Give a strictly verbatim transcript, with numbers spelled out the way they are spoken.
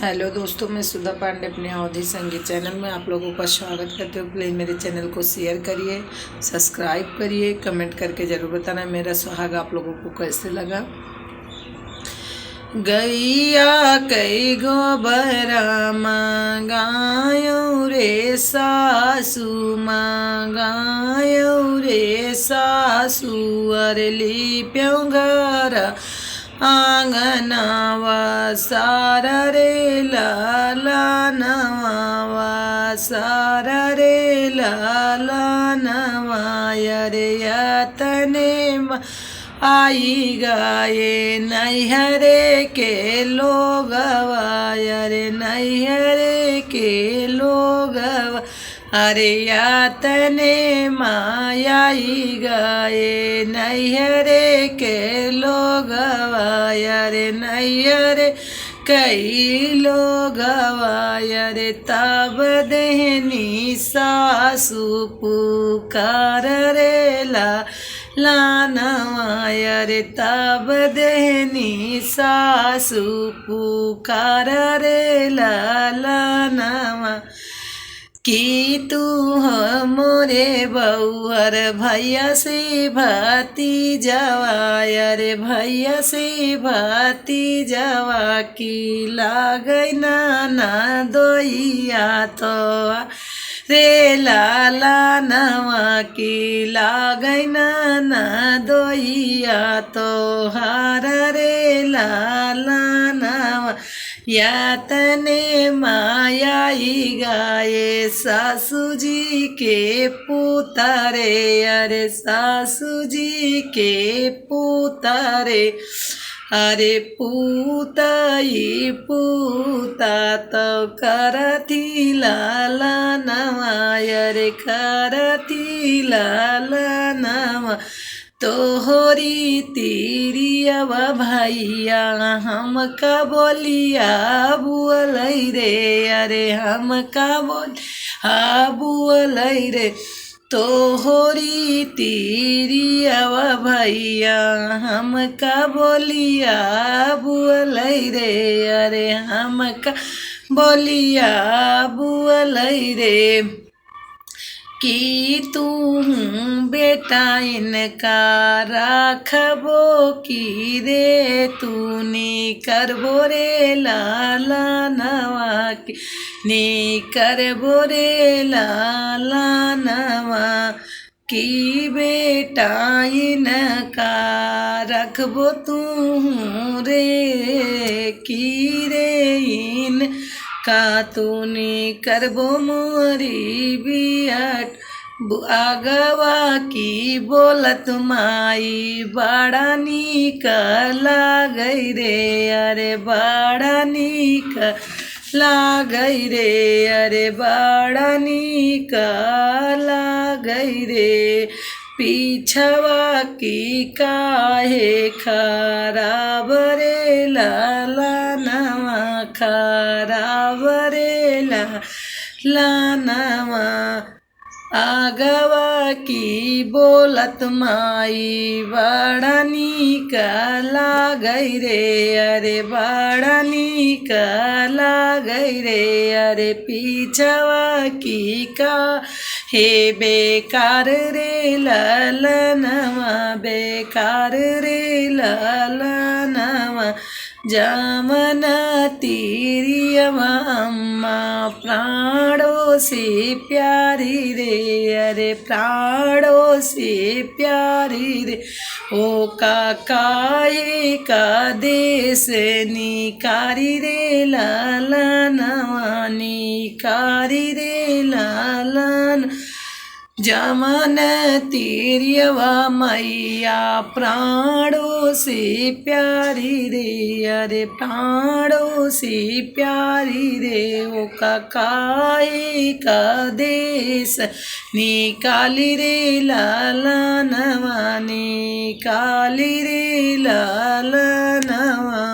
हेलो दोस्तों, मैं सुधा पांडे अपने अवधी संगीत चैनल में आप लोगों का स्वागत करती हूँ। प्लीज मेरे चैनल को शेयर करिए, सब्सक्राइब करिए, कमेंट करके ज़रूर बताना मेरा सुहाग आप लोगों को कैसे लगा। गैया कई गोबरा मांगायो रे सासू, मांगायो रे सासू, अरे लीप्यो घर आंगनवा सारा रे लालनवा, सारा रे लालनवा, अरे यतने मा आई गए नैहरे के लोगवा, अरे नैहरे के लोगवा, अरे यतने मा आई गए नैहरे के लोगवा, अरे नैहरे कई लोगवा, अरे तब देहनी सासू पुकार रे लालनवा, अरे तब देहनी सासू पुकार रे लालनवा। कि तू हमरे बउअर भैया से भतीजवा, अरे भैया से भतीजवा, कि लागै ना ननदोइया तो रे लालनवा, कि लागै ना ननदोइया तोहार रे लालनवा। यतने मा आई गए सासू जी के पूत रे, अरे सासू जी के पूत रे, अरे पूत ई पूत तो करती लालनवा, अरे करती लालनवा। तोहरी तिरियवा भैया हमका बोलिया बोलै रे, अरे हमका बोलिया बोलै रे। तोहरी तिरियवा भैया हमका बोलिया बोलै रे, अरे हमका बोलिया बोलै रे। कि तू बेटा इनका राखबो कि रे तू निकरबो रे लालनवा, कि निकरबो रे लालनवा। कि बेटा इनका रखबो तू रे, कि रे इनका तू निकरबो मोरी बियाट। बु-, आगवा की बोलत माई बड़ा नीक लागै रे, अरे बड़ा नीक लागै रे, अरे बड़ा नीक लागै रे। पीछवा की काहे खराब रे लालनवा, खराब रे लालनवा। आगवा की बोलत माई बड़ा नीक लागै रे, अरे बड़ा नीक लागै रे। अरे पीछवा की का हे बेकार रे लालनवा, बेकार रे लालनवा। जमन तिरियवा अम्मा प्राणों से प्यारी रे, अरे प्राणों से प्यारी रे। ओका काहे का देश निकारी रे लालनवा, निकारी रे लालन। जमन तिरियवा मैया प्राणों से प्यारी रे, अरे प्राणों से प्यारी रे। ओका काहे का देश निकारी रे लालनवा, निकारी रे लालनवा।